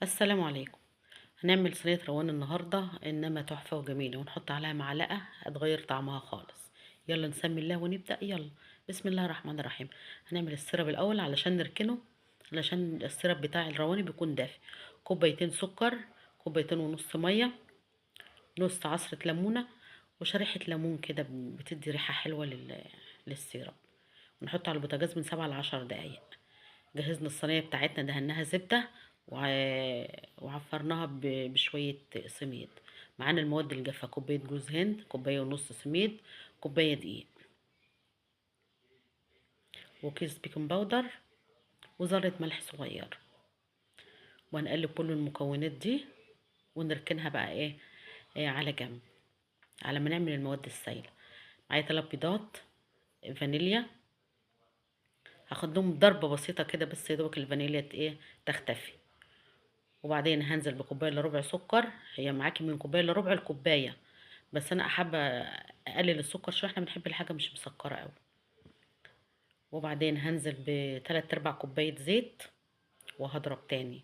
السلام عليكم. هنعمل صينية روان النهاردة، انما تحفة وجميلة، ونحط عليها معلقة هتغير طعمها خالص. يلا نسمي الله ونبدأ. يلا بسم الله الرحمن الرحيم. هنعمل ال syrup الاول علشان نركنه، علشان ال syrup بتاع الرواني بيكون دافي. كوبايتين سكر، كوبايتين ونص مية، نص عصرة ليمونة، وشريحة ليمون كده بتدي ريحة حلوة لل syrup. ونحطه على البوتاجاز من 7 ل10 دقايق. جهزنا الصينية بتاعتنا، دهناها زبدة وعفرناها بشوية سميد. معانا المواد الجافة: كوباية جوز هند، كوباية ونص سميد، كوباية دقيق، وكيس baking powder، وذرة ملح صغير. وهنقلب كل المكونات دي ونركنها بقى ايه على جنب على ما نعمل المواد السائلة. معايا 3 بيضات، فانيليا، هاخد لهم ضربة بسيطة كده بس يا دوبك الفانيليا تختفي. وبعدين هنزل بكوباية الا ربع سكر، هي معاكي من كوباية الا ربع الكوباية، بس انا احب اقلل السكر شوية، احنا بنحب الحاجة مش مسكرة قوي. وبعدين هنزل بتلات ارباع كوباية زيت، وهضرب تاني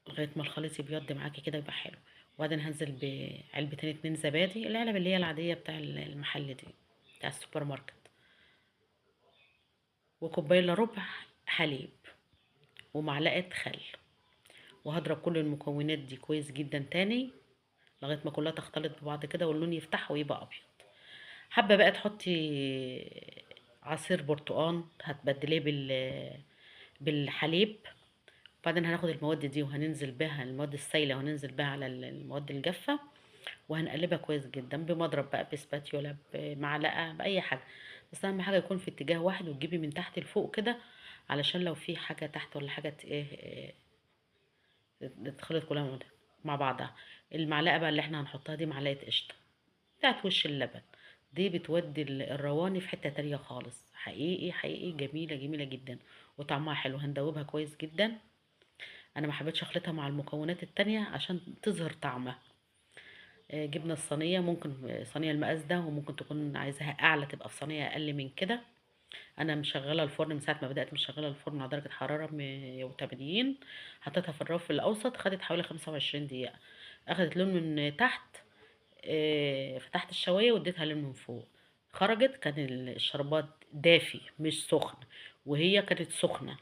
لغاية ما الخليط يبيض معاكي كده يبقى حلو. وبعدين هنزل بعلبتين 2 زبادي، العلب اللي هي العادية بتاع المحل دي بتاع السوبر ماركت، وكوباية الا ربع حليب، ومعلقة خل. وهضرب كل المكونات دي كويس جدا تاني لغاية ما كلها تختلط ببعض كده واللون يفتح ويبقى ابيض. حابة بقى تحطي عصير برتقان هتبدليه بالحليب. وبعدين هناخد المواد دي وهننزل بها المواد السايلة، وهننزل بها على المواد الجافة، وهنقلبها كويس جدا بمضرب بقى، بسباتيولا، بمعلقة، بأي حاجة، بس أهم حاجة يكون في اتجاه واحد، وتجيبي من تحت لفوق كده علشان لو في حاجة تحت ولا حاجة تتخلط كلها مع بعضها. المعلقة بقى اللي احنا هنحطها دي معلقة قشطة بتاعت وش اللبن، دي بتودي الرواني في حتة تانية خالص، حقيقي حقيقي جميلة جميلة جدا وطعمها حلو. هندوبها كويس جدا، انا ما حبيتش اخلطها مع المكونات التانية عشان تظهر طعمها. جبنا الصينية، ممكن صينية المقاس ده، وممكن تكون عايزاها اعلى تبقى في صينية اقل من كده. انا مشغلة الفرن من ساعة ما بدأت، مشغلة الفرن على درجة حرارة 180، حطيتها في الرف الاوسط، خدت حوالي 25 دقيقة، اخدت لون من تحت، فتحت الشواية واديتها لون من فوق. خرجت كان الشربات دافي مش سخن، وهي كانت سخنة.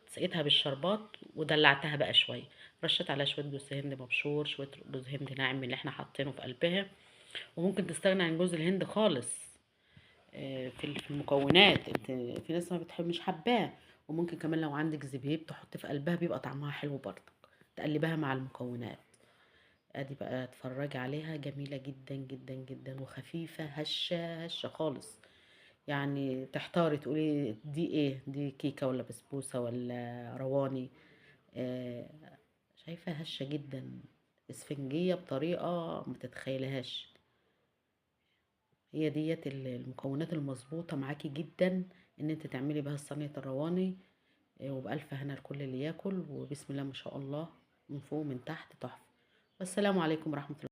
سقيتها بالشربات ودلعتها بقى شوية، رشيت عليها شوية جوز هند مبشور، شوية جوز هند ناعم اللي احنا حاطينه في قلبها. وممكن تستغني عن جوز الهند خالص، في المكونات، انت في ناس ما بتحب مش حباه. وممكن كمان لو عندك زبيب تحط في قلبها بيبقى طعمها حلو برضك، تقلبها مع المكونات. ادي بقى اتفرجي عليها، جميلة جدا جدا جدا وخفيفة، هشة هشة خالص، يعني تحتاري تقولي دي ايه، دي كيكة ولا بسبوسة ولا رواني. شايفة هشة جدا، اسفنجية بطريقة ما تتخيلهاش. هي ديت المكونات المظبوطة معاكي جدا ان انت تعملي بها صينية الرواني. وبألف هنا لكل اللي ياكل، وبسم الله ما شاء الله من فوق ومن تحت تحفة. والسلام عليكم ورحمة الله.